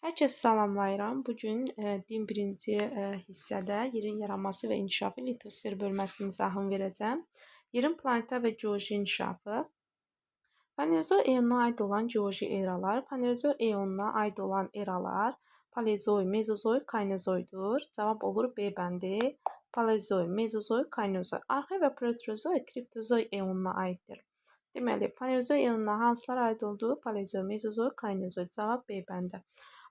Hər kəsi salamlayıram. Bu gün din birinci hissədə yerin yaranması və inkişafı litosfer bölməsinin izahını verəcəm. Yerin planetar və geoloji inkişafı. Fanerozoy eonuna aid olan geoloji eralar, Fanerozoy eonuna aid olan eralar Paleozoy, Mezozoy, Kaynozoydur. Cavab olur B bəndi. Paleozoy, Mezozoy, Kaynozoy. Arxey və Proterozoy Kriptozoy eonuna aiddir. Deməli, Fanerozoy eonuna hansılar aid oldu? Paleozoy, Mezozoy, Kaynozoy. Cavab B bəndi.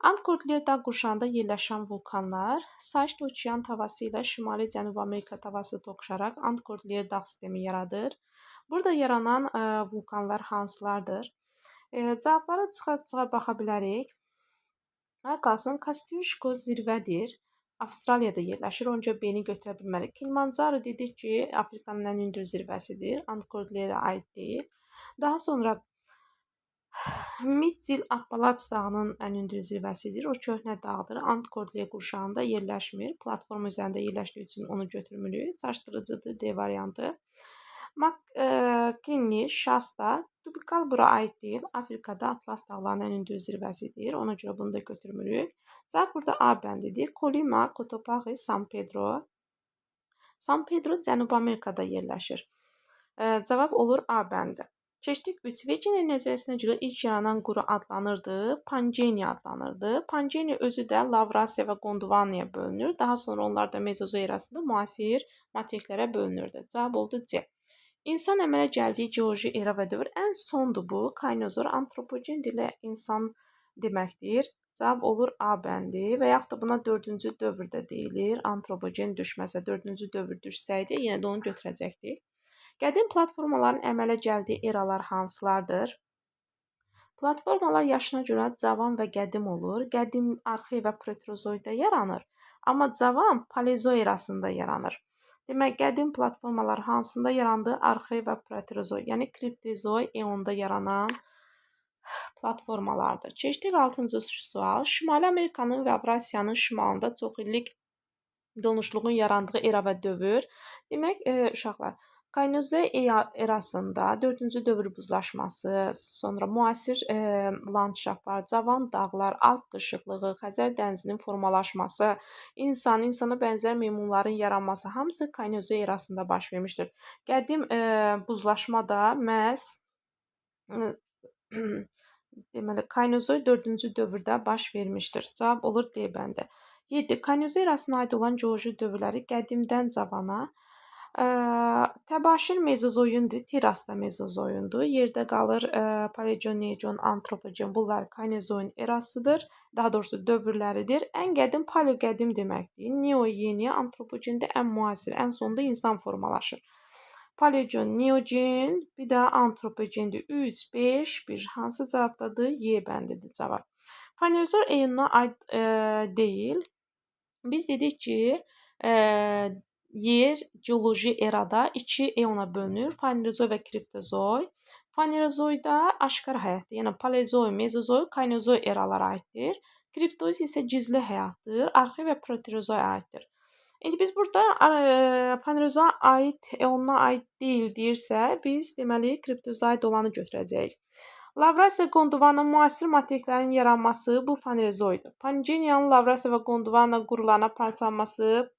Ant-Kordilyer dağ qurşağında yerləşən vulkanlar Saşt okean tavası ilə Şimali Cənubi Amerika tavası toqquşaraq Ant-Kordilyer dağ sistemi yaradır. Burada yaranan vulkanlar hansılardır? Cavablara çıxa-çıxa baxa bilərik. Ha, qalsın, Kosciuszko zirvədir. Avstraliyada yerləşir. Ona görə B-ni götürə bilmərik. Kilimanjaro dedik ki, Afrikanın ən hündür zirvəsidir. Ant-Kordillerə aid deyil. Daha sonra Mitchell Appalaç dağının ən hündür zirvəsidir. O köhnə dağdır. Ant-Kordilyer qurşağında yerləşmir. Platforma üzərində yerləşdiyi üçün onu götürmürük. Çaşdırıcıdır D variantı. McKinley, Shasta, Tubikal bura aid deyil. Afrikada Atlas dağlarının ən hündür zirvəsidir. Ona görə bunu da götürmürük. Cavab burada A bəndidir. Colima, Cotopaxi, San Pedro. San Pedro Cənubi Amerikada yerləşir. Cavab olur A bəndi. Keçdik 3. Veginin nəzəriyyəsinə görə ilk yaranan quru adlanırdı. Pangenia adlanırdı. Pangenia özü də Lavrasiya və Gondvanaya bölünür. Daha sonra onlar da Mezozoy erasında müasir materiklərə bölünürdü. Cavab oldu C. İnsan əmələ gəldiyi geoloji era və dövr ən sondur bu. Kaynozor antropogen dilə insan deməkdir. Cavab olur A bəndi və yaxud da buna 4-cü dövrdə deyilir. Antropogen düşməsə, 4-cü dövr düşsəydi, yenə də onu götürəcəkdik. Qədim platformaların əmələ gəldiyi eralar hansılardır? Platformalar yaşına görə cavan və qədim olur. Qədim arxey və proterozoyda yaranır. Amma cavan paleozoy erasında yaranır. Demək, qədim platformalar hansında yarandı? Arxey və proterozoy, yəni kriptozoy eonda yaranan platformalardır. Keçdik 6-cı sual. Şimali Amerikanın və Avrasiyanın şimalında çoxillik donuşluğun yarandığı era və dövr. Demək, uşaqlar, Kaynozoy erasında 4-cü dövr buzlaşması, sonra müasir landşaftlar, cavan dağlar, Alp qışıqlığı, Xəzər dənizinin formalaşması, insan, insana bənzər meymunların yaranması hamısı Kaynozoy erasında baş vermişdir. Qədim buzlaşma da məhz deməli, Kaynozoy 4-cü dövrdə baş vermişdir. Cavab olur D bəndi. 7. Kaynozoy erasına aid olan geoloji dövrləri qədimdən cavana. Təbaşir mezozoyundur, Tiras da mezozoyundur. Yerdə qalır Paleogen, Neogen, Antropogen. Bunlar kaynozoyun erasıdır. Daha doğrusu dövrləridir. Ən qədim paleoqədim deməkdir. Neo, yeni, Antropogendə ən müasir, ən sonda insan formalaşır. Paleogen, Neogen, bir də Antropogendir. 3, 5, 1. Hansı cavabdadır? Y bəndidir cavab. Fanerozoy eonuna aid deyil. Biz dedik ki, yer geoloji erada iki eona bölünür. Fanerozoy və kriptozoy. Fanerozoyda aşkar həyatdır. Yəni paleozoy, mezozoy, kaynozoy eralara aiddir. Kriptozoy isə gizli həyatdır. Arxey və proterozoy aiddir. İndi biz burada fanerozoya aid, eonuna aid deyil deyirsə, biz deməli kriptozoya aid olanı götürəcəyik. Lavrasiya Gondvana müasir materiklərin yaranması bu fanerozoydur. Pangeniyanın Lavrasiya və Gondvana qurularına parçalanması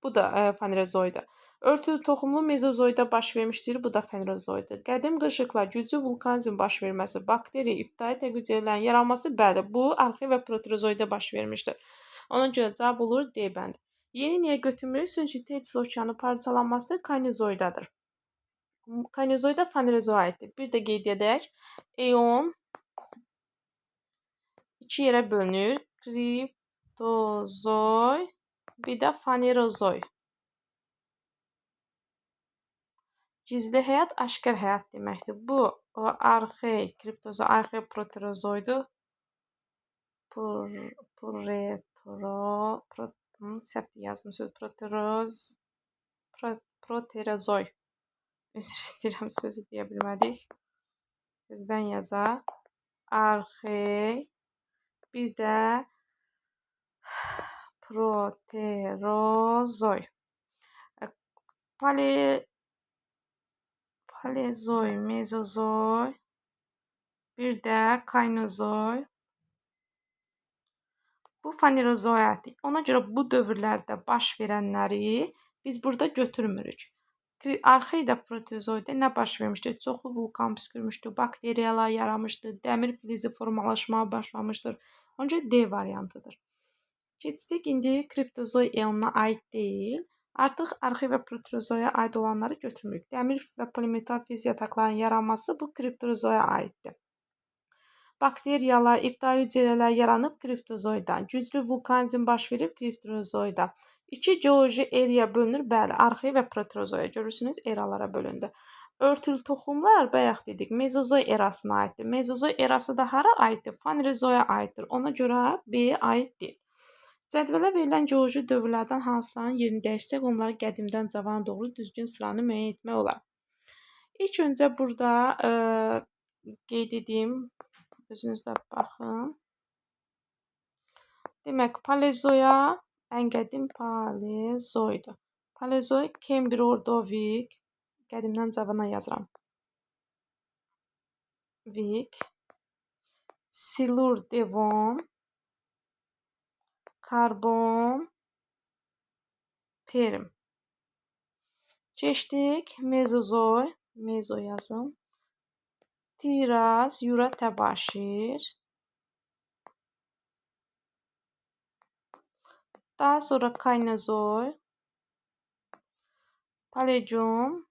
bu da fanerozoydur. Örtülü toxumlu mezozoyda baş vermişdir. Bu da fanerozoydur. Qədim qırışıqlar, güclü vulkanizm baş verməsi, bakteriya, ibtidai tək hüceyrələrin yaranması, bəli, bu arxey və proterozoyda baş vermişdir. Ona görə cavab olur D bəndi. Yeni niyə götürmürük? Çünki Tetis okeanı parçalanması kaynozoydadır. Kaynozoyda fanerozoya aiddir. Bir də qeyd edək. Eon iki yerə bölünür. Kriptozoy, bir də fanerozoy. Gizli həyat, aşkar həyat deməkdir. Bu arxey, kriptozoy, arxey proterozoydur. Səhv yazdım söz. Proterozoy. Üzr istəyirəm, sözü deyə bilmədik. Tezdən yazaq. Arxey, bir də proterozoy. Paleozoy, mezozoy, bir də kaynozoy. Bu fanerozoya aiddir. Ona görə bu dövrlərdə baş verənləri biz burada götürmürük. Arxey də proterozoyda nə baş vermişdi? Çoxlu vulkan püskürmüşdü, bakteriyalar yaranmışdı, dəmir filizi formalaşmağa başlamışdır. Ona görə D variantıdır. Keçdik indi kriptozoy eonuna aid deyil. Artıq arxey və proterozoya aid olanları götürmürük. Dəmir və polimetal filiz yataqlarının yaranması bu kriptozoya aiddir. Bakteriyalar, ibtidai hüceyrələr yaranıb kriptozoydan. Güclü vulkanizm baş verib kriptozoyda. İki geoloji eraya bölünür. Bəli, arxey və proterozoya. Görürsünüz, eralara bölündü. Örtülü toxumlar, bayaq dedik, mezozoy erasına aiddir. Mezozoy erası da hara aiddir? Fanerozoya aiddir. Ona görə B aid deyil. Cədvələ verilən geoloji dövrlərdən hansılarının yerini dəyişsək, onları qədimdən cavana doğru düzgün sıranı müəyyən etmək olar. İlk öncə burada qeyd edeyim. Özünüz də baxın. Demək, palezoya ən qədim palezoydur. Palezoy, Kembri, Ordovik, qədimdən cavana yazıram. Vik, Silur, Devon, Karbon, Perm. Keçdik Mezozoy, Mezo yazım. Tiras, Yura, Təbaşir. Daha sonra Kaynozoy, Paleocen,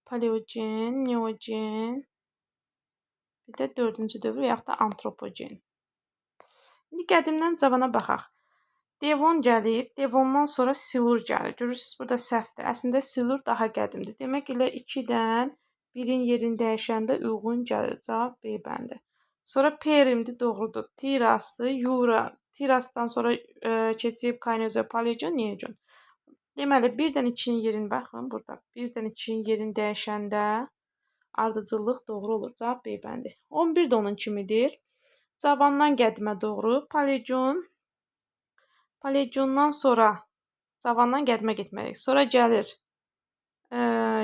Paleogen, Neogen, bir də dördüncü dövr yaxud da Antropogen. İndi qədimdən cavana baxaq. Devon gəlib, Devondan sonra Silur gəlir. Görürsünüz, burada səhvdir. Əslində Silur daha qədimdir. Demək, elə 2-dən 1-in yerini dəyişəndə uyğun gəlir. Cavab B bəndi. Sonra Perimdir, doğrudur. Tirasdır, Yura. Tirasdan sonra keçib Kaynozoy, Paleogen, Neogen. Deməli, 1-dən 2-nin yerini baxın burada. 1-dən 2-nin yerini dəyişəndə ardıcıllıq doğru olur. Cavab B bəndi. 11 də onun kimidir. Cavandan qədimə doğru Paleogen. Paleogendan sonra cavandan qədimə getməliyik. Sonra gəlir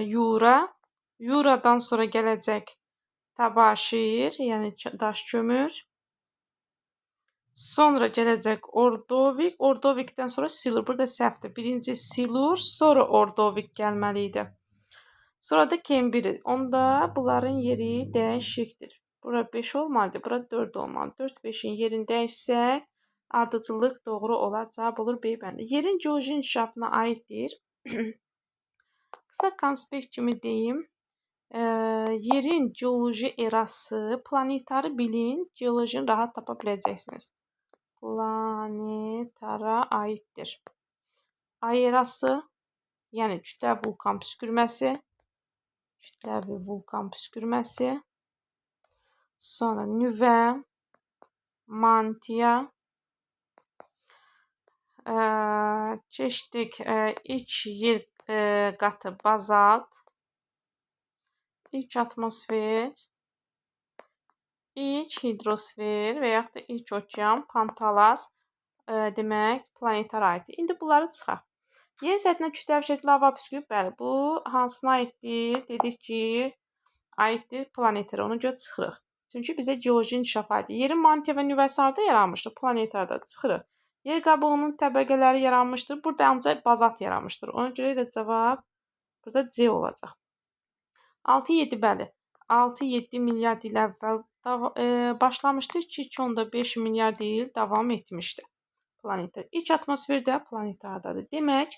Yura. Yuradan sonra gələcək Təbaşir, yəni daş kömür. Sonra gələcək Ordovik. Ordovikdən sonra Silur. Burada səhvdir. Birinci Silur, sonra Ordovik gəlməli idi. Sonra da Kembri. Onda bunların yeri dəyişikdir. Bura 5 olmalıdır, bura 4 olmalıdır. 4, 5-in yerini dəyişsək, ardıcıllıq doğru olar. Cavab olur B bəndi. Yerin geoloji inkişafına aiddir. Qısa konspekt kimi deyim. Yerin geoloji erası, planetarı bilin, geolojini rahat tapa biləcəksiniz. Planetara aiddir. Ay erası, yəni kütləvi vulkan püskürməsi, kütləvi vulkan püskürməsi, sonra nüvə, mantiya, keçdik ilk yer qatı bazalt, ilk atmosfer, ilk hidrosfer və yaxud da ilk okean, Pantalas, demək, planetara aiddir. İndi bunları çıxaq. Yer səthinə kütləvi şəkildə lava püskürüb, bəli, bu hansına aiddir? Dedik ki, aiddir planetara, ona görə çıxırıq. Çünki bizə geoloji inkişaf aiddir. Yerin mantiya və nüvəsi harda yaranmışdır? Planetarda çıxırıq. Yer qabığının təbəqələri yaranmışdır. Burada ancaq bazalt yaranmışdır. Ona görə də cavab burada C olacaq. 6-7 bəli. 6-7 milyard il əvvəl başlamışdı. 2,5 milyard il davam etmişdi planetar. İlk atmosfer də planetardadır. Demək,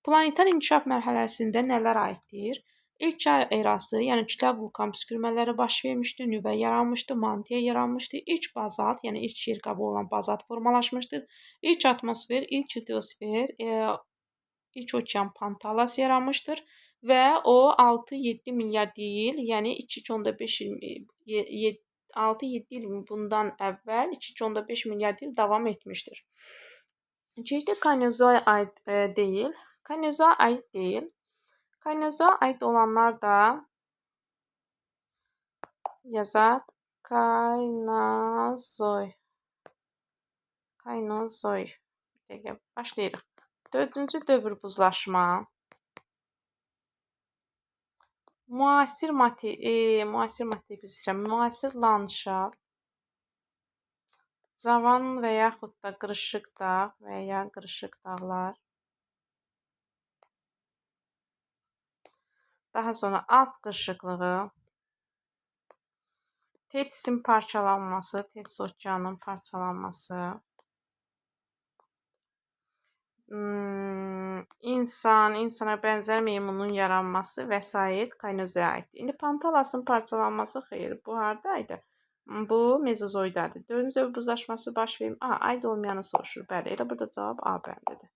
planetar inkişaf mərhələsində nələr aiddir? İlk ay erası, yəni kütləvi vulkan püskürmələri baş vermişdi, nüvə yaranmışdı, mantiya yaranmışdı. İlk bazalt, yəni ilk yer qabı olan bazalt formalaşmışdır. İlk atmosfer, ilk hidrosfer, ilk okean Pantalas yaranmışdır və o 6-7 milyard il, yəni 2,5 il, 6-7 il bundan əvvəl 2,5 milyard il davam etmişdir. Keçdik Kaynozoya aid deyil. Kaynozoya aid deyil. Kaynozoya aid olanlar da yazaq. Kaynozoy. Kaynozoy. Bir dəqiqə, başlayırıq. Dördüncü dövr buzlaşma. Müasir müasir materik üzrə, müasir landşaft, cavan və yaxud da qırışıq dağ və ya qırışıq dağlar. Daha sonra Alp qırışıqlığı, Tetisin parçalanması, Tetis okeanının parçalanması, insan, insana bənzər meymunun yaranması vəsait kainozoya aiddir. İndi Pantalasın parçalanması xeyr, bu hardaydı? Bu mezozoydadır. Dördüncü dövr buzlaşması baş verir. A, aid olmayanı soruşur. Bəli, elə burada cavab A bəndidir.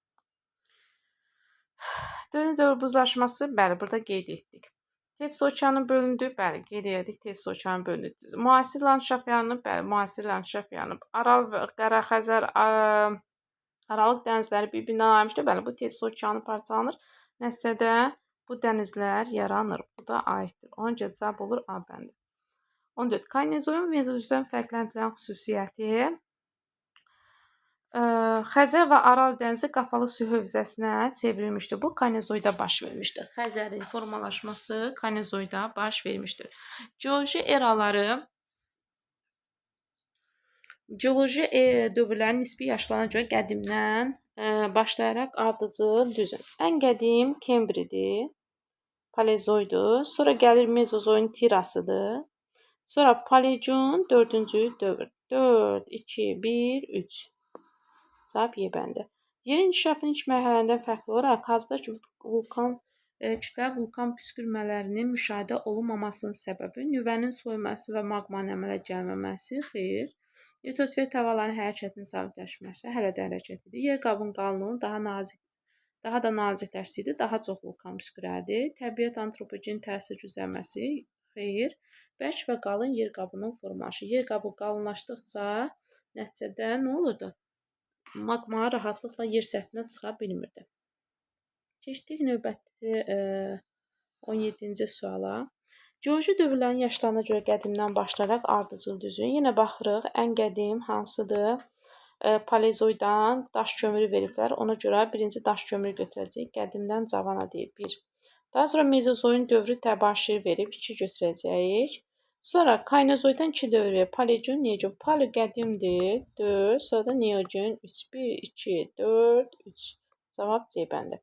Dördüncü dövr buzlaşması, bəli, burada qeyd etdik. Tetis okeanı bölündü, bəli, qeyd elədik, Tetis okeanı bölündü. Müasir landşaft yaranıb, bəli, müasir landşaft yaranıb. Aral və Qara-Xəzər, Aralıq dənizləri bir-birindən ayırmışdı. Bəli, bu Tetis okeanı parçalanır. Nəticədə bu dənizlər yaranır. Bu da aiddir. Ona görə cavab olur A bəndi. 14. Kainezoyun mezozoydan fərqləndirilən xüsusiyyəti Xəzər və Aral dənizi qapalı su hövzəsinə çevrilmişdir. Bu kainezoyda baş vermişdir. Xəzərin formalaşması kainezoyda baş vermişdir. Geoloji eraları geoloji dövrlərin nisbi yaşlarına görə qədimdən başlayaraq ardıcıl düzün. Ən qədim Kembridir, Paleozoydur. Sonra gəlir Mezozoyun Tirasıdır. Sonra Paleogen 4-cü dövr. 4, 2, 1, 3. Cavab Y bəndi. Yerin inkişafının ilk mərhələlərindən fərqli olaraq hazırda vulkan kütləvi vulkan püskürmələrinin müşahidə olunmamasının səbəbi nüvənin soyuması və maqmanın əmələ gəlməməsi, xeyr. Litosfer təbəqələrinin hərəkətinin sabitləşməsi hələ də hərəkətlidir. Yer qabının qalınlığı daha da nazikləşsəydi, daha çox vulkan püskürərdi. Təbiət antropogen təsir güclənməsi, xeyr. Bərk və qalın yer qabının formalaşışı. Yer qabı qalınlaşdıqca nəticədə nə olurdu? Maqma rahatlıqla yer səthinə çıxa bilmirdi. Keçdik növbəti 17-ci suala. Geoloji dövrlərin yaşlarına görə qədimdən başlayaraq ardıcıl düzün. Yenə baxırıq, ən qədim hansıdır? Paleozoydan daş kömürü veriblər. Ona görə birinci daş kömürü götürəcəyik. Qədimdən cavana deyir 1. Daha sonra mezozoyun dövrü təbaşir verib 2 götürəcəyik. Sonra kainezoydan 2 dövr verib. Paleogen, neogen. Paleo qədimdir 4, sonra da neogen 3. 1, 2, 4, 3. Cavab C bəndi.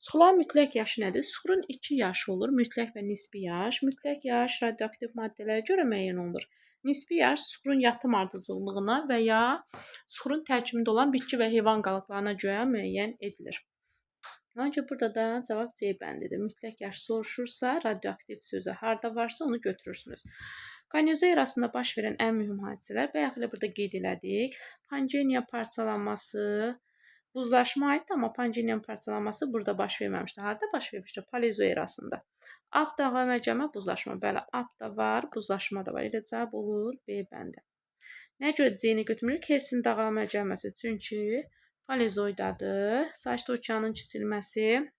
Suxurların mütləq yaşı nədir? Suxurun 2 yaşı olur. Mütləq və nisbi yaş. Mütləq yaş radioaktiv maddələrə görə müəyyən olunur. Nisbi yaş suxurun yatım ardıcıllığına və ya suxurun tərkibində olan bitki və heyvan qalıqlarına görə müəyyən edilir. Ona görə burada da cavab C bəndidir. Mütləq yaş soruşursa, radioaktiv sözü harda varsa onu götürürsünüz. Kainezoy erasında baş verən ən mühüm hadisələr, bayaq elə burada qeyd elədik. Pangeniya parçalanması, buzlaşma aiddir, amma Pangeniyanın parçalanması burada baş verməmişdi. Harda baş vermişdi? Paleozoy erasında. Alp dağı məcəmə buzlaşma. Bəli, Alp da var, buzlaşma da var. Elə cavab olur B bəndi. Nəyə görə C-ni götürmürük? Hersin dağı məcəməsi. Çünki Paleozoydadır. Sakit okeanın kiçilməsi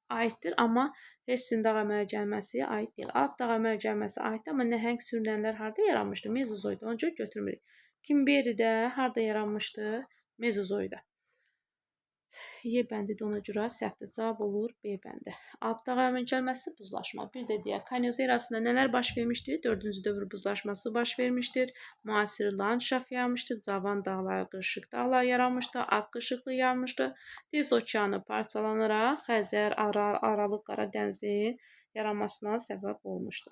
aiddir, amma Hersin dağ əmələ gəlməsi aid deyil. Alp dağ əmələ gəlməsi aiddir, amma nəhəng sürünənlər harda yaranmışdı? Mezozoyda. Ona görə götürmürük. Kimberidə harda yaranmışdı? Mezozoyda. Y bəndi də ona görə səhvdir. Cavab olur B bəndi. Alp dağı əmələ gəlməsi buzlaşma. Bir də deyək, Kainezoy erasında nələr baş vermişdir? 4-cü dövr buzlaşması baş vermişdir. Müasir landşaft yaranmışdır. Cavan dağlar, qırışıq dağlar yaranmışdı. Alp qırışıqlığı yaranmışdı. Tetis okeanı parçalanaraq Xəzər, Aral, Aralıq, Qara dənizin yaranmasına səbəb olmuşdur.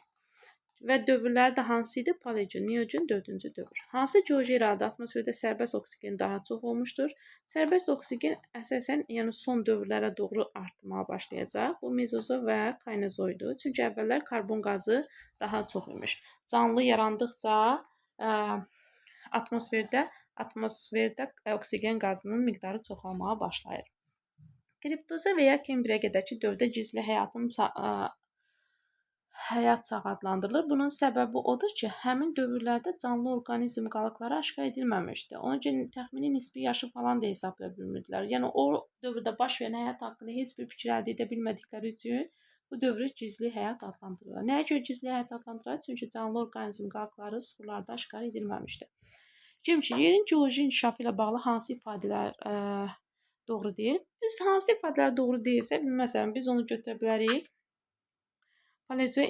Və dövrlər də hansı idi? Paleogen, Neogen 4-cü dövr. Hansı geoloji erada atmosferdə sərbəst oksigen daha çox olmuşdur? Sərbəst oksigen əsasən, yəni son dövrlərə doğru artmağa başlayacaq. Bu mezozo və kainezoydur. Çünki əvvəllər karbon qazı daha çox imiş. Canlı yarandıqca atmosferdə oksigen qazının miqdarı çoxalmağa başlayır. Kriptoza və ya Kembriyə qədərki dövrdə gizli həyatın həyat çağı adlandırılır. Bunun səbəbi odur ki, həmin dövrlərdə canlı orqanizm qalıqları aşkar edilməmişdi. Ona görə təxmini nisbi yaşı falan da hesablaya bilmirdilər. Yəni o dövrdə baş verən həyat haqqında heç bir fikir əldə edə bilmədikləri üçün bu dövrü gizli həyat adlandırırlar. Nəyə görə gizli həyat adlandırırlar? Çünki canlı orqanizm qalıqları suxurlarda aşkar edilməmişdi. Çünki yerin geoloji inkişafı ilə bağlı hansı ifadələr doğru deyil? Biz hansı ifadələr doğru deyilsə, məsələn, biz onu götürə bilərik. Paleozoy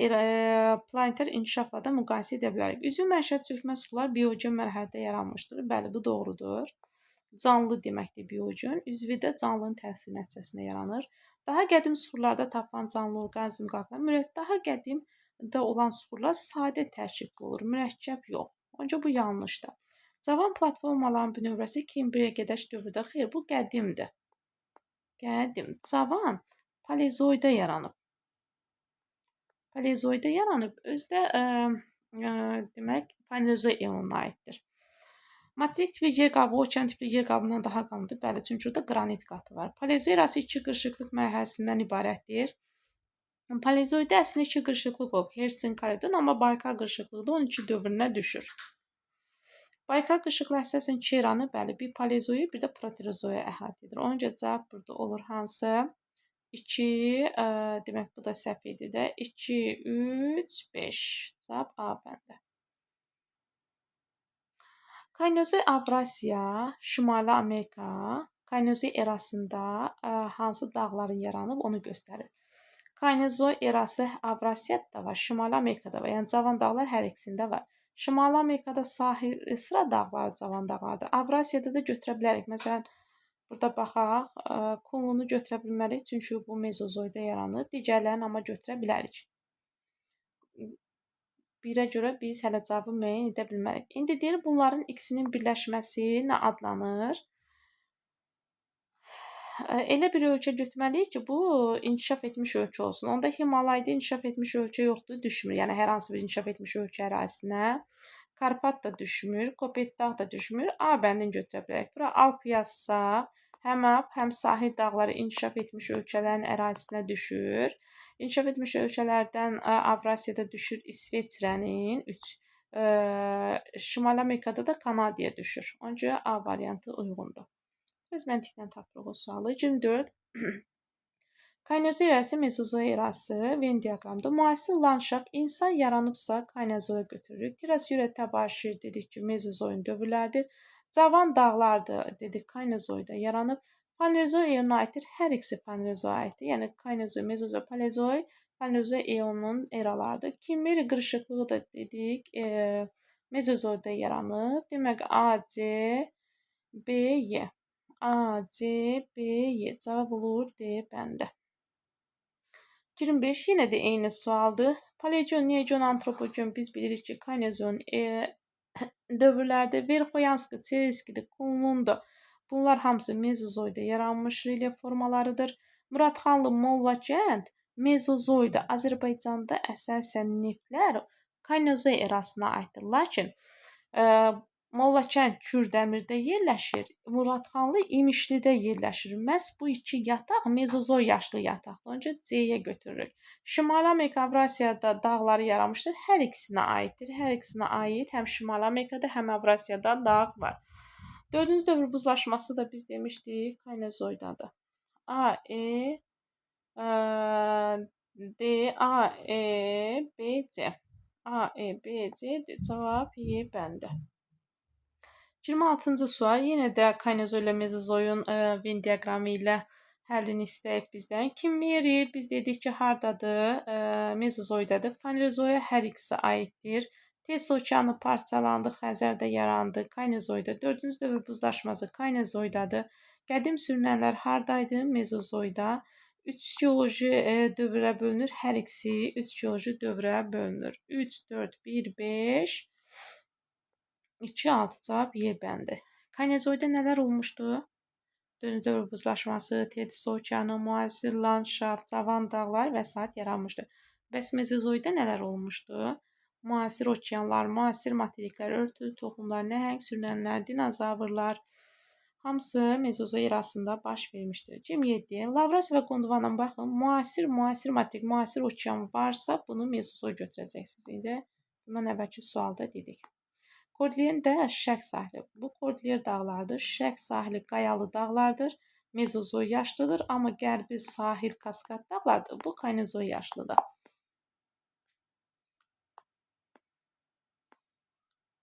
planeter inkişafla da müqayisə edə bilərik. Üzvi mənşəli çökmə suxurlar biogen mərhələdə yaranmışdır. Bəli, bu doğrudur. Canlı deməkdir biogen. Üzvi də canlının təsiri nəticəsində yaranır. Daha qədim suxurlarda tapılan canlı orqanizm qalıqları, daha qədim də olan suxurlar sadə tərkibli olur, mürəkkəb yox. Ona görə bu yanlışdır. Cavan platformaların bünövrəsi Kembriyə qədəş dövrdə. Xeyr, bu qədimdir. Qədim. Cavan paleozoyda yaranıb. Paleozoyda yaranıb, özdə demək, paleozoy eonuna aiddir. Materik tipli yer qabığı okean tipli yer qabığından daha qalındır. Bəli, çünki orada qranit qatı var. Paleozoy erası iki qırışıqlıq mərhələsindən ibarətdir. Paleozoyda əslində iki qırışıqlıq olub. Hersin, Kaledon, amma Baykal qırışıqlığı da 12 dövrünə düşür. Baykal qırışıqlığı əsasən iki eranı, bəli, bir paleozoyu, bir də proterozoyu əhatə edir. Ona görə cavab burada olur hansı? 2, demək bu da səhv idi də. 2, 3, 5. Cavab A bəndi. Kainozoy Avrasiya, Şimali Amerika, Kainozoy erasında hansı dağların yaranıb onu göstərir. Kainozoy erası Avrasiyada da var, Şimali Amerikada var. Yəni cavan dağlar hər ikisində var. Şimali Amerikada sahil sıra dağları cavan dağlardır. Avrasiyada da götürə bilərik. Məsələn, burada baxaq, Kunlunu götürə bilmərik, çünki bu mezozoyda yaranır. Digərlərini amma götürə bilərik. Birə görə biz hələ cavabı müəyyən edə bilmərik. İndi deyir, bunların ikisinin birləşməsi nə adlanır? Elə bir ölkə götürməliyik ki, bu inkişaf etmiş ölkə olsun. Onda Himalayda inkişaf etmiş ölkə yoxdur, düşmür. Yəni, hər hansı bir inkişaf etmiş ölkə ərazisinə. Karpat da düşmür, Kopetdağ da düşmür. A bəndini götürə bilərik. Bura Alp yazsaq, həm Alp, həm sahil dağları inkişaf etmiş ölkələrin ərazisinə düşür. İnkişaf etmiş ölkələrdən Avrasiyada düşür İsveçrənin 3, Şimali Amerikada da Kanadaya düşür. Ona görə A variantı uyğundur. Biz məntiqdən tapırıq o sualı. 24. Kainozoy erası, mezozoy erası Venn diaqramında müasir landşaft insan yaranıbsa kainozoya götürürük. Trias Yura təbaşir dedik ki, mezozoyun dövrlərdir. Cavan dağlardır dedik, kainozoyda yaranıb. Paleozoy eonuna aiddir. Hər ikisi paleozoya aiddir. Yəni kainozoy, mezozoy, paleozoy, paleozoy eonunun eralarıdır. Kimmeri qırışıqlığı da dedik, mezozoyda yaranıb. Demək A, C, B, Y. A, C, B, Y. Cavab olur D bəndi. 25 yenə də eyni sualdır. Paleogen, neogen, antropogen biz bilirik ki, kainozoyun dövrlərdə Verxoyanskı, Çelskidir, Kunlundur. Bunlar hamısı mezozoyda yaranmış relyef formalarıdır. Muradxanlı, Mollakənd mezozoyda Azərbaycanda əsasən neftlər kainozoy erasına aiddir. Lakin Mollakənd Kürdəmirdə yerləşir, Muradxanlı İmişlidə yerləşir. Məhz bu iki yataq mezozoy yaşlı yataqdır. Ona görə C-yə götürürük. Şimali Amerika, Avrasiyada dağları yaranmışdır. Hər ikisinə aiddir. Hər ikisinə aid həm Şimali Amerikada, həm Avrasiyada dağ var. Dördüncü dövr buzlaşması da biz demişdik kainozoydadır. A, E, D, A, E, B, C. A, E, B, C, D. Cavab Y bəndi. 26-cı sual yenə də kainozoy ilə mezozoyun Venn diaqramı ilə həllini istəyib bizdən. Kimmeri biz dedik ki, hardadır? Mezozoydadır. Fanerozoya hər ikisi aiddir. Tez okeanı parçalandı, Xəzərdə yarandı, kainozoyda. Dördüncü dövr buzlaşması kainozoydadır. Qədim sürünənlər hardaydı? Mezozoyda. Üç geoloji dövrə bölünür. Hər ikisi üç geoloji dövrə bölünür. 3, 4, 1, 5, 2, 6 cavab Y bəndi. Kainozoyda nələr olmuşdu? Dördüncü dövr buzlaşması, Tetis okeanı, müasir landşaft, cavan dağlar və sair yaranmışdı. Bəs mezozoyda nələr olmuşdu? Müasir okeanlar, müasir materiklər, örtülü toxumlar, nəhəng sürünənlər, dinozavrlar hamısı mezozoy erasında baş vermişdir. 27. Lavrasiya və Gondvana baxın, müasir materik, müasir okean varsa bunu mezozoy götürəcəksiniz. İndi bundan əvvəlki sualda dedik. Kordilyerin də şərq sahili. Bu Kordilyer dağlarıdır. Şərq sahili qayalı dağlardır. Mezozoy yaşlıdır, amma qərbi sahil kaskad dağlardır. Bu kainozoy yaşlıdır.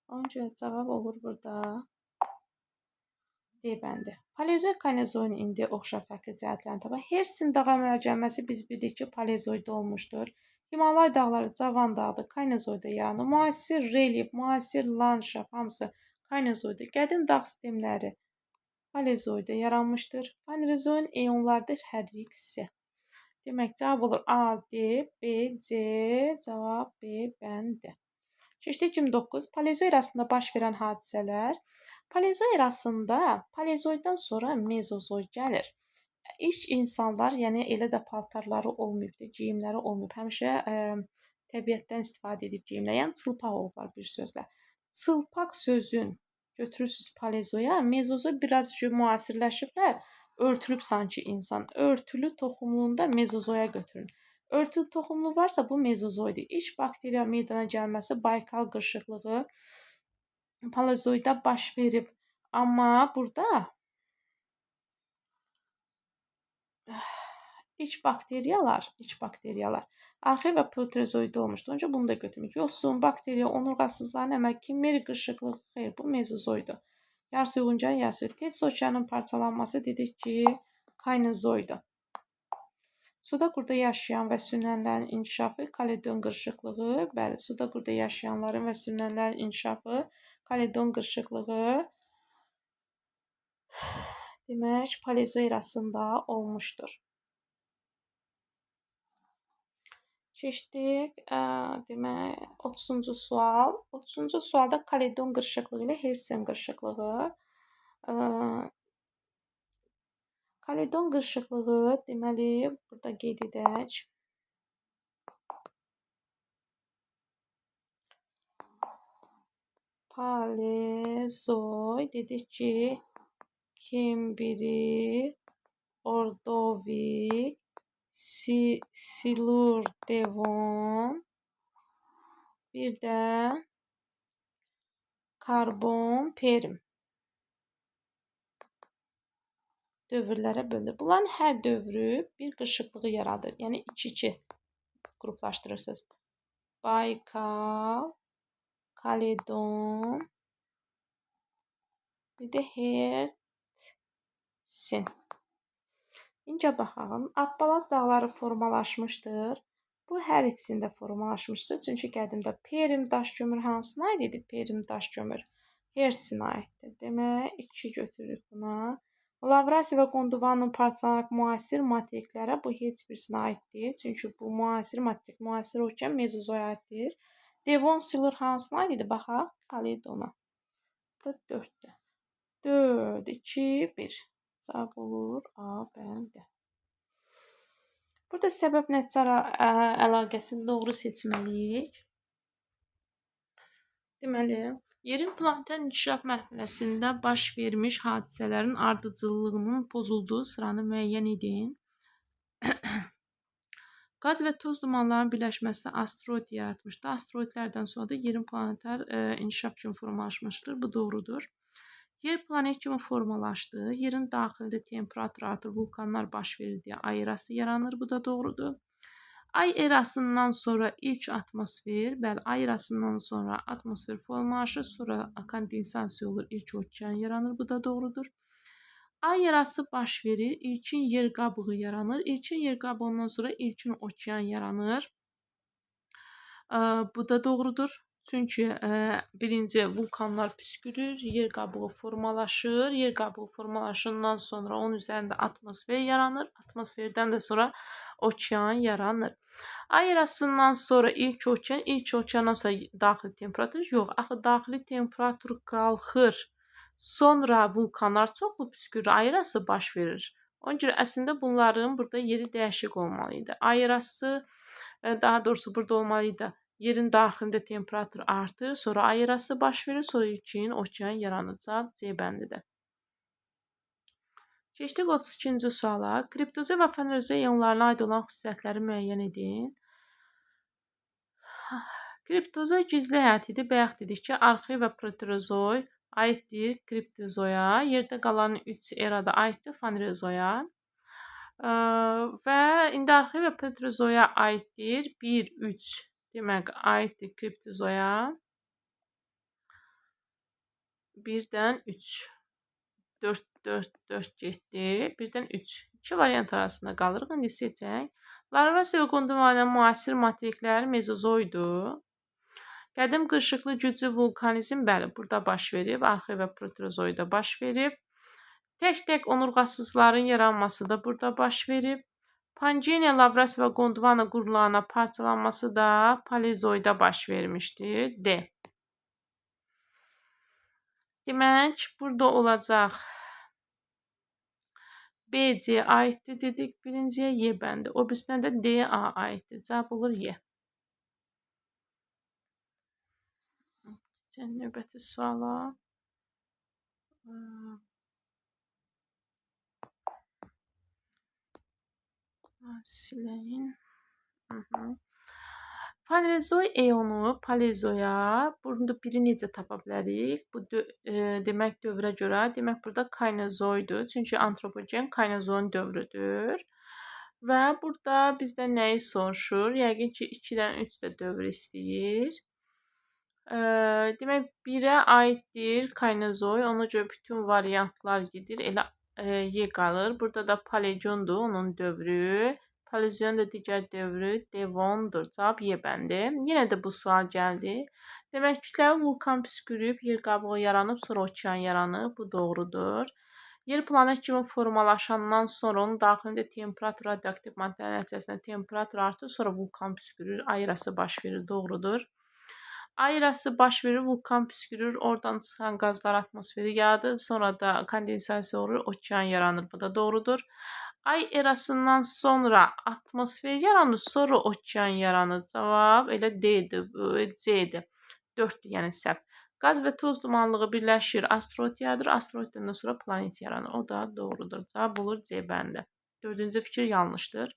Onun üçün cavab olur burada D bəndi. Paleozoy kainozoyun indi oxşar fərqli cəhətlərini tapaq. Hersin dağ əmələ gəlməsi biz bilirik ki, paleozoyda olmuşdur. Himalay dağları Cavan dağıdır, Kaynozoyda yaranır. Müasir relyef, müasir landşaft hamısı Kaynozoyda. Qədim dağ sistemləri Paleozoyda yaranmışdır. Fanerozoyun eonlardır hər ikisi. Demək, cavab olur A, D, B, C, cavab B bəndi. Keçdik 29. Paleozoy erasında baş verən hadisələr. Paleozoy erasında paleozoydan sonra mezozoy gəlir. İlk insanlar, yəni elə də paltarları olmayıbdı, geyimləri olmayıb. Həmişə təbiətdən istifadə edib geyimlər, yəni çılpaq olublar bir sözlə. Çılpaq sözün götürürsünüz paleozoya, mezozoy biraz müasirləşiblər. Örtülüb sanki insan. Örtülü toxumluğunda mezozoya götürün. Örtülü toxumlu varsa bu mezozoydur. İlk bakteriya meydana gəlməsi Baykal qırışıqlığı paleozoyda baş verib. Amma burada ilk bakteriyalar arxe və proterozoyda olmuşdur. Ona görə bunu da götürmük. Yosun, bakteriya, onurğasızların əməl, Kimmeri qırışıqlığı, xeyr, bu mezozoydur. Yarısı uyğunca, yarısı Tetis okeanın parçalanması dedik ki, kaynozoydur. Suda qurda yaşayan və sünənlərin inkişafı Kaledon qırışıqlığı. Bəli, suda qurda yaşayanların və sünənlərin inkişafı Kaledon qırışıqlığı demək, paleozoy erasında olmuşdur. Keçdik, demək, 30-cu sual. 30-cu sualda Kaledon qırışıqlığı ilə Hersin qırışıqlığı. Kaledon qırışıqlığı, deməli, burada qeyd edək. Paleozoy dedik ki, Kembri, Ordovik, Silur, Devon, bir də Karbon, Perm dövrlərə bölünür. Bunların hər dövrü bir qırışıqlığı yaradır. Yəni 2-2 qruplaşdırırsınız. Baykal, Kaledon, bir də Hertsin. İncə baxalım. Appalaz dağları formalaşmışdır. Bu hər ikisində formalaşmışdır. Çünki qədimdə Perm daş kömür hansına aid idi? Perm daş kömür Hertsinə aiddir. Demək, 2 götürürük buna. Lavrasiya və Gondvanın parçalanaraq müasir materiklərə bu heç birisinə aid deyil. Çünki bu müasir materik, müasir okean mezozoya aiddir. Devon Silur hansına aid idi? Baxaq, Kaledona. Bu da 4-dür. 4, 2, 1. Cavab olur A, B, D. Burada səbəb nəticə əlaqəsini doğru seçməliyik. Deməli, yerin planetar inkişaf mərhələsində baş vermiş hadisələrin ardıcıllığının pozulduğu sıranı müəyyən edin. Qaz və toz dumanlarının birləşməsi asteroid yaratmışdı. Asteroidlərdən sonra da yerin planetar inkişaf kimi formalaşmışdır. Bu doğrudur. Yer planet kimi formalaşdı. Yerin daxilində temperatur artır, vulkanlar baş verir deyə ay erası yaranır. Bu da doğrudur. Ay erasından sonra ilk atmosfer, bəli, ay erasından sonra atmosfer formalaşır, sonra kondensasiya olur, ilk okean yaranır. Bu da doğrudur. Ay erası baş verir, ilkin yer qabığı yaranır. İlkin yer qabığından sonra ilkin okean yaranır. Bu da doğrudur. Çünki birinci vulkanlar püskürür, yer qabığı formalaşır. Yer qabığı formalaşandan sonra onun üzərində atmosfer yaranır. Atmosferdən də sonra okean yaranır. Ay erasından sonra ilk okean, ilk okeandan sonra daxili temperatur yox. Axı daxili temperatur qalxır. Sonra vulkanlar çoxlu püskürür, ay erası baş verir. Ona görə əslində bunların burada yeri dəyişik olmalı idi. Ay erası, daha doğrusu burada olmalı idi. Yerin daxilində temperatur artır, sonra ay erası baş verir, sonra ilkin okean yaranacaq C bəndidir. Keçdik 32-ci suala. Kriptozoy və fanerozoy ionlarına aid olan xüsusiyyətləri müəyyən edin. Kriptozoy gizli həyat idi. Bayaq dedik ki, arxe və proterozoy aiddir kriptozoya. Yerdə qalan 3 erada aiddir fanerozoya. Və indi arxe və proterozoya aiddir 1, 3. Demək, aiddir kriptozoya. 1-dən 3. 4, 4, 4 getdi. 1-dən 3. İki variant arasında qalırıq. İndi seçək. Lavrasiya və Gondvana müasir materiklər mezozoydur. Qədim qırışıqlı güclü vulkanizm, bəli, burada baş verib. Arxe və proterozoyda baş verib. Tək-tək onurğasızların yaranması da burada baş verib. Pangeniya, Lavrasiya və Gondvana qurlarına parçalanması da paleozoyda baş vermişdir. D. Demək, burada olacaq B, C aiddir dedik. Birinciyə Y bəndi. O birisinə də D, A aiddir. Cavab olur Y. Növbəti suala. Siləyin. Fanerozoy eonu paleozoya, burada biri necə tapa bilərik? Bu demək dövrə görə, demək burada kaynozoydur. Çünki antropogen kaynozoyun dövrüdür. Və burada bizdən nəyi soruşur? Yəqin ki, 2-dən 3 də dövr istəyir. Demək 1-ə aiddir kaynozoy. Ona görə bütün variantlar gedir. Elə Y qalır. Burada da paleogendur onun dövrü. Paleozoyun da digər dövrü Devondur. Cavab Y bəndi. Yenə də bu sual gəldi. Demək, kütləvi vulkan püskürüb, yer qabığı yaranıb, sonra okean yaranıb. Bu doğrudur. Yer planet kimi formalaşandan sonra onun daxilində temperatur, radioaktiv maddələrin nəticəsində temperatur artır, sonra vulkan püskürür, ay erası baş verir. Doğrudur. Ay erası baş verir, vulkan püskürür, oradan çıxan qazlar atmosferi yaradır, sonra da kondensasiya olur, okean yaranır. Bu da doğrudur. Ay erasından sonra atmosfer yaranır, sonra okean yaranır. Cavab elə D-dir, C-dir. 4-dür, yəni səhv. Qaz və toz dumanlığı birləşir, asteroid yaradır, asteroiddən sonra planet yaranır. O da doğrudur. Cavab olur C bəndi. Dördüncü fikir yanlışdır.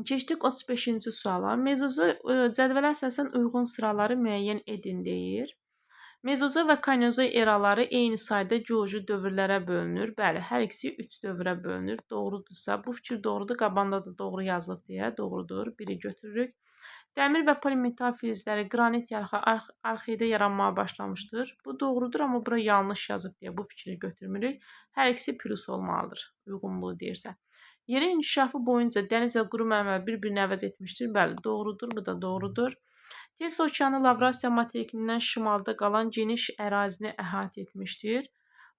Keçdik 35-ci suala. Mezozoy cədvələ əsasən uyğun sıraları müəyyən edin deyir. Mezozoy və kaynozoy eraları eyni sayda geoloji dövrlərə bölünür. Bəli, hər ikisi 3 dövrə bölünür. Doğrudursa, bu fikir doğrudur. Qabanda da doğru yazılıb deyə doğrudur. Biri götürürük. Dəmir və polimetal filizləri qranit yarxı arxedə yaranmağa başlamışdır. Bu doğrudur, amma bura yanlış yazıb deyə bu fikri götürmürük. Hər ikisi plus olmalıdır, uyğunluğu deyirsə. Yerin inkişafı boyunca dəniz və quru mənbə bir-birini əvəz etmişdir. Bəli, doğrudur, bu da doğrudur. Tez okeanı Lavrasiya materikindən şimalda qalan geniş ərazini əhatə etmişdir.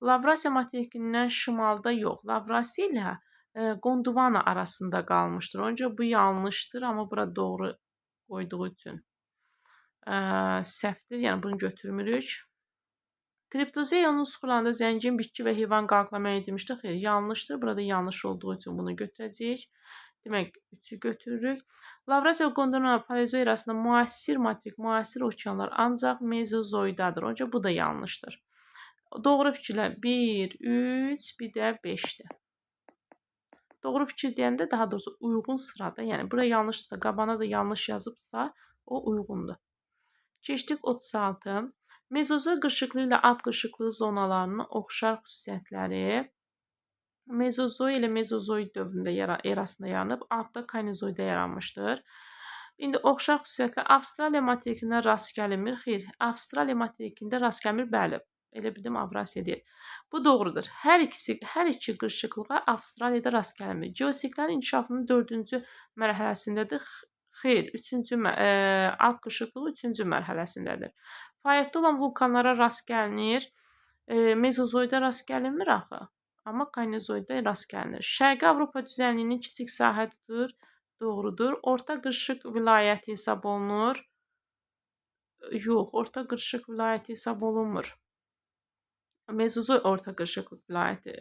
Lavrasiya materikindən şimalda yox, Lavrasiya ilə Gondvana arasında qalmışdır. Ona görə bu yanlışdır, amma bura doğru qoyduğu üçün səhvdir. Yəni bunu götürmürük. Kriptozoyanın suxurlarında zəngin bitki və heyvan qalıqlama edilmişdir. Xeyr, yanlışdır. Burada yanlış olduğu üçün bunu götürəcəyik. Demək, 3-ü götürürük. Lavrasiya və Gondvana paleozoy erasında müasir materik, müasir okeanlar ancaq mezozoydadır. Ona görə bu da yanlışdır. Doğru fikirlər 1, 3, bir də 5-dir. Doğru fikir deyəndə daha doğrusu uyğun sırada, yəni bura yanlışdırsa, qabana da yanlış yazıbsa, o uyğundur. Keçdik 36. Mezozoy qırışıqlığı ilə Alp qırışıqlığı zonalarının oxşar xüsusiyyətləri. Mezozoy ilə mezozoy dövründə erasında yaranıb, Alpda kaynozoyda yaranmışdır. İndi oxşar xüsusiyyətlər Avstraliya materikində rast gəlinmir. Xeyr, Avstraliya materikində rast gəlmir, bəli. Elə bildim Avrasiya deyil. Bu doğrudur. Hər iki qırışıqlığa Avstraliyada rast gəlinmir. Geosiklərin inkişafının 4-cü mərhələsindədir. Xeyr, 3-cü Alp qırışıqlığı 3-cü mərhələsindədir. Fəaliyyətdə olan vulkanlara rast gəlinir. Mezozoyda rast gəlinmir axı. Amma kaynozoyda rast gəlinir. Şərqi Avropa düzənliyinin kiçik sahə tutur. Doğrudur. Orta qırışıq vilayəti hesab olunur. Yox, orta qırışıq vilayəti hesab olunmur. Mezozoy orta qırışıqlıq vilayəti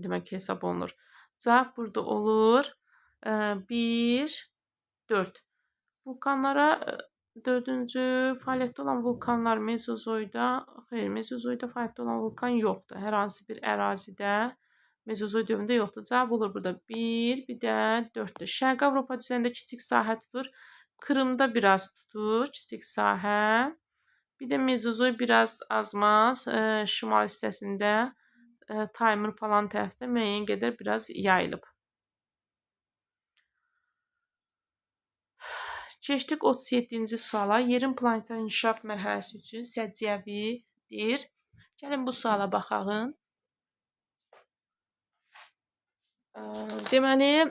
demək hesab olunur. Cavab burada olur. 1, 4. Vulkanlara 4-cü fəaliyyətdə olan vulkanlar mezozoyda, xeyr, mezozoyda fəaliyyətdə olan vulkan yoxdur. Hər hansı bir ərazidə mezozoy dövründə yoxdur. Cavab olur burada 1, bir də 4-dür. Şərqi Avropa düzənində kiçik sahə tutur. Krımda biraz tutur kiçik sahə. Bir də mezozoy biraz azmaz şimal hissəsində Taymır falan tərəfdə müəyyən qədər biraz yayılıb. Keçdik 37-ci suala. Yerin planetar inkişaf mərhələsi üçün səciyyəvidir. Gəlin bu suala baxaq. Deməli,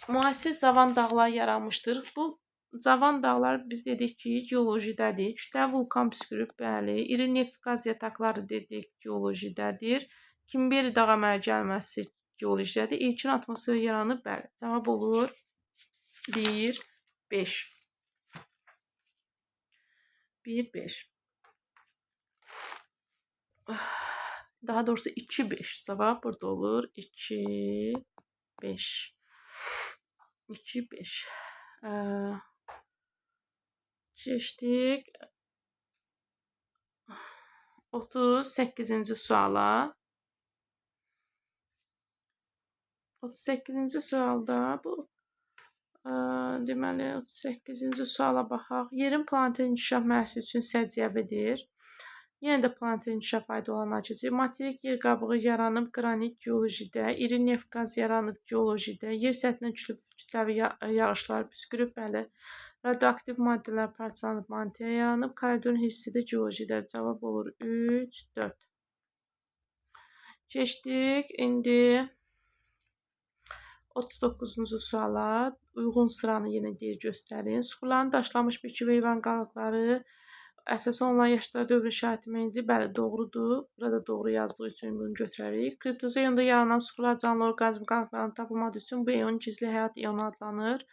müasir cavan dağlar yaranmışdır. Bu cavan dağlar biz dedik ki, geolojidədir. Kütləvi vulkan püskürüb, bəli. İri neft qaz yataqları dedik, geolojidədir. Kimberi dağ əmələ gəlməsi geolojidədir. İlkin atmosfer yaranıb, bəli. Cavab olur 1, 5. 1, 5. Daha doğrusu 2, 5. Cavab burada olur 2, 5. 2, 5. Keçdik 38-ci suala. 38-ci sualda bu deməli 38-ci suala baxaq. Yerin planetin inkişaf mərhələsi üçün səciyyəvidir. Yenə də planetin inkişaf aid olan keçir. Materik yer qabığı yaranıb qranit geolojidə, iri neft qaz yaranıb geolojidə, yer səthinə kütləvi yağışlar püskürüb, bəli. Radioaktiv maddələr parçalanıb mantiya yaranıb. Kaledon hissi də geolojidə. Cavab olur 3, 4. Keçdik indi 39-cu suala. Uyğun sıranı yenə deyir göstərin. Suxurların daşlanmış bitki və heyvan qalıqları əsasən olunan yaşlar dövrü şahid müəyyəndir. Bəli, doğrudur. Burada doğru yazdığı üçün bunu götürərik. Kriptozoyonda yaranan suxurlar canlı orqanizm qalıqlarının tapılmadığı üçün bu eon gizli həyat eonu adlanır.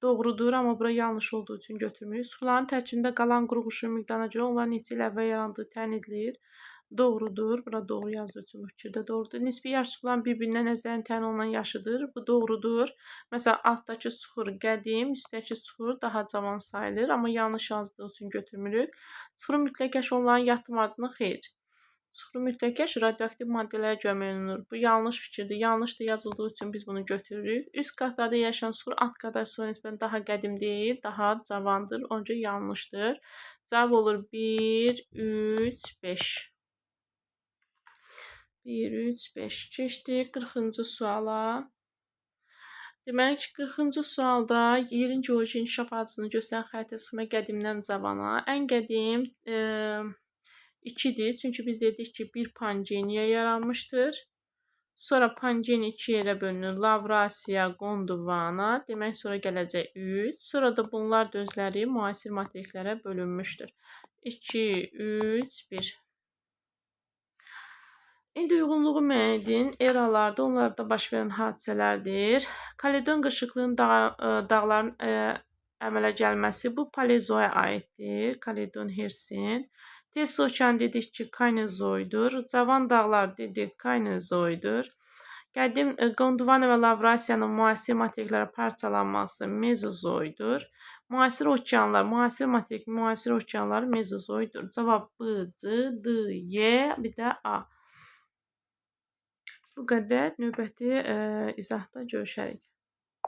Doğrudur, amma bura yanlış olduğu üçün götürmürük. Suxurların tərkibində qalan qurğuşun miqdarına görə onların neçə il əvvəl yarandığı təyin edilir. Doğrudur. Bura doğru yazdığı üçün bu fikir də doğrudur. Nisbi yaş suxurların bir-birindən nəzərən təyin olunan yaşıdır. Bu doğrudur. Məsələn, altdakı suxur qədim, üstdəki suxur daha cavan sayılır, amma yanlış yazdığı üçün götürmürük. Suxurun mütləq yaşı onların yatım adını xeyr. Suxurun mütləq yaşı radioaktiv maddələrə görə müəyyən olunur. Bu yanlış fikirdir. Yanlış da yazıldığı üçün biz bunu götürürük. Üst qatlarda yerləşən suxur alt qatlar suxura nisbətən daha qədim deyil, daha cavandır. Ona görə yanlışdır. Cavab olur 1, 3, 5. 1, 3, 5. Keçdik 40-cı suala. Demək ki, 40-cı sualda yerin geoloji inkişaf adını göstərən xəritə sxema qədimdən cavana. Ən qədim 2-dir. Çünki biz dedik ki, bir Pangeniya yaranmışdır. Sonra Pangeniya iki yerə bölünür. Lavrasiya, Gondwana. Demək, sonra gələcək 3. Sonra da bunlar da özləri müasir materiklərə bölünmüşdür. 2, 3, 1. İndi uyğunluğu müəyyən edin. Eralarda onlarda baş verən hadisələrdir. Kaledon qırışıqlığının dağların əmələ gəlməsi bu paleozoya aiddir. Kaledon Hersin. Tez okean dedik ki, kaynozoydur. Cavan dağlar dedik, kaynozoydur. Qədim Gondwana və Lavrasiyanın müasir materiklərə parçalanması mezozoydur. Müasir okeanlar, müasir materik, müasir okeanlar mezozoydur. Cavab B, C, D, Y, bir də A. Bu qədər. Növbəti izahda görüşərik.